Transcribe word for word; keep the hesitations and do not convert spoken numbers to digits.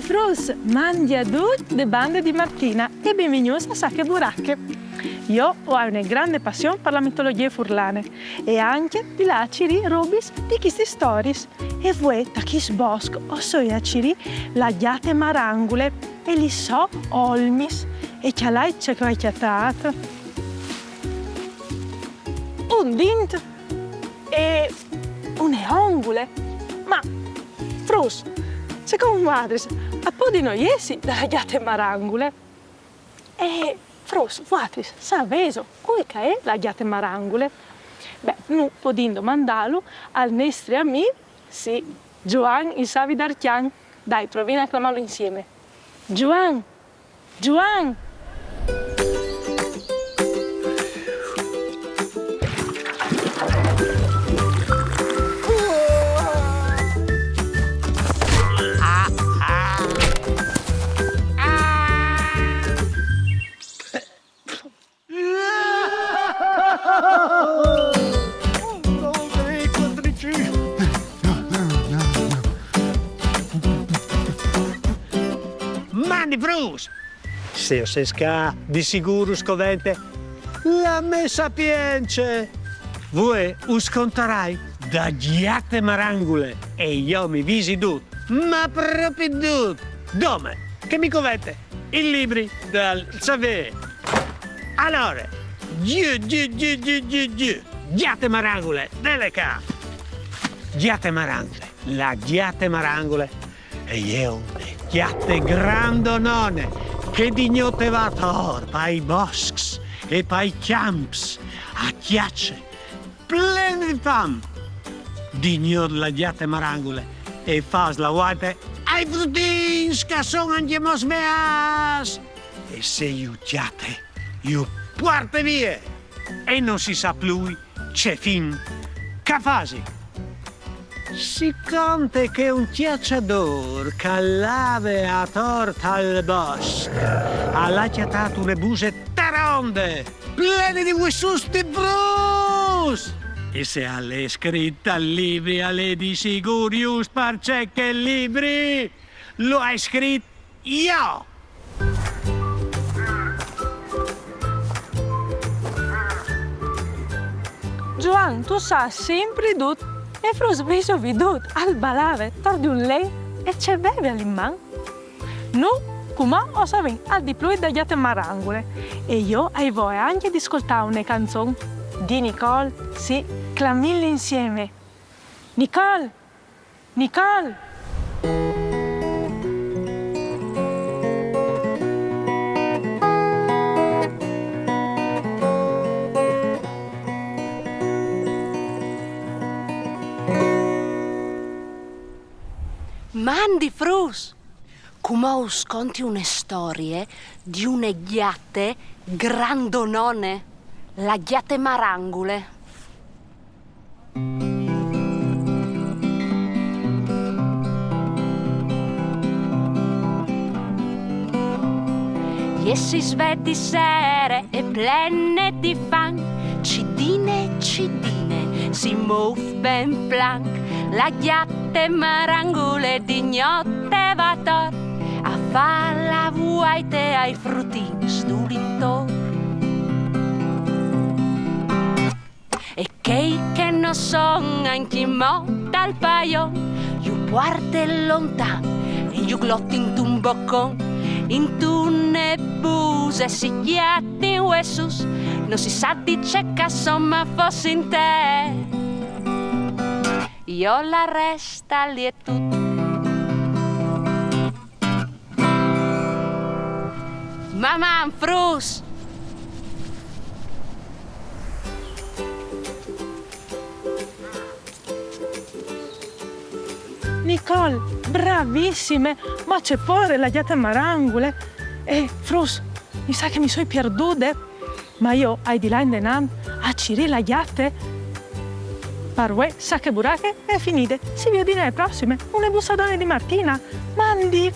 Fruts, mandi a ducj de bande di Martina e benvignûts a Sache Burache. Jo o ai une grande passion par la mitologjie furlane e ancje di lâ a cirî robis di chestis storiis. E vuê, ta chest bosc, o soi a cirî la gjate Marangule e lis sôs olmis. E cjalait ce che o ai cjatât. Un dint e une ongule. Ma, fruts, secont vualtris, a podino jessi de la gjate Marangule? E, fruts, vualtris savêso cui che e je la gjate Marangule? Beh, nô o podìn domandâlu al nestri amì, sì, Zuan il savi d'Arcjan. Dai, provìn a clamâlu insiemi. Zuan! Zuan! Mandi fruts! Se o sês ca, di sigûr us covente la mê sapience. Vuê us contarai de gjate Marangule e jo mi visi dut, ma propit dut. Dome che mi covente il libri dal savê. Alore, gjate Marangule, vele ca. Gjate Marangule, la gjate Marangule e je une gjate grandonone che di gnot e va ator pai boscs e pai cjamps a cjace, plene di fam. Di gnot la gjate Marangule e fâs la vuaite ai frutins che a son ancjemò sveâts. E se ju cjate, ju puarte vie. E no si sa plui ce fin che a fasi. Si conte che un cjaçadôr che al lave ator tal bosc al à cjatât une buse taronde, plene di vuessuts di fruts. E se al è scrit tal libri, al è di sigûr just parcè che il libri lu ai scrit jo! Zuan, tu sâs simpri dut. E fruts, vêso viodût, al balave tor di un len e ce bevele in man. Nô, cumò, o savìn al di plui de gjate Marangule. E jo o ai voie ancje di scoltâ une canzon di Nicole, sì, clamìnle insiemi. Nicole! Nicole! Mandi fruts! Cumò us conti une storie di une gjate grandonone, la gjate Marangule. Jê si svee di sere e plene di fam, cidine cidine si môf ben planc. La gjate Marangule di gnot e va ator a fâ la vuaite ai frutins dulintor. E chei che no son ancjemò tal paion, ju puarte lontan e ju gloti intun bocon. Intune buse si cjatin vuessuts, no si sa di ce che a son, ma fossin te, jo la reste al è dut. Maman, fruts! Nicole, bravissime! Ma ce pôre la gjate Marangule! Eh, fruts, mi sa che mi soi pierdude. Ma jo o ai di lâ indenant a cirî la gjate. Par vuê, Sache Burache e je finide. Si viodìn ae prossime. Une bussadone di Martina. Mandi!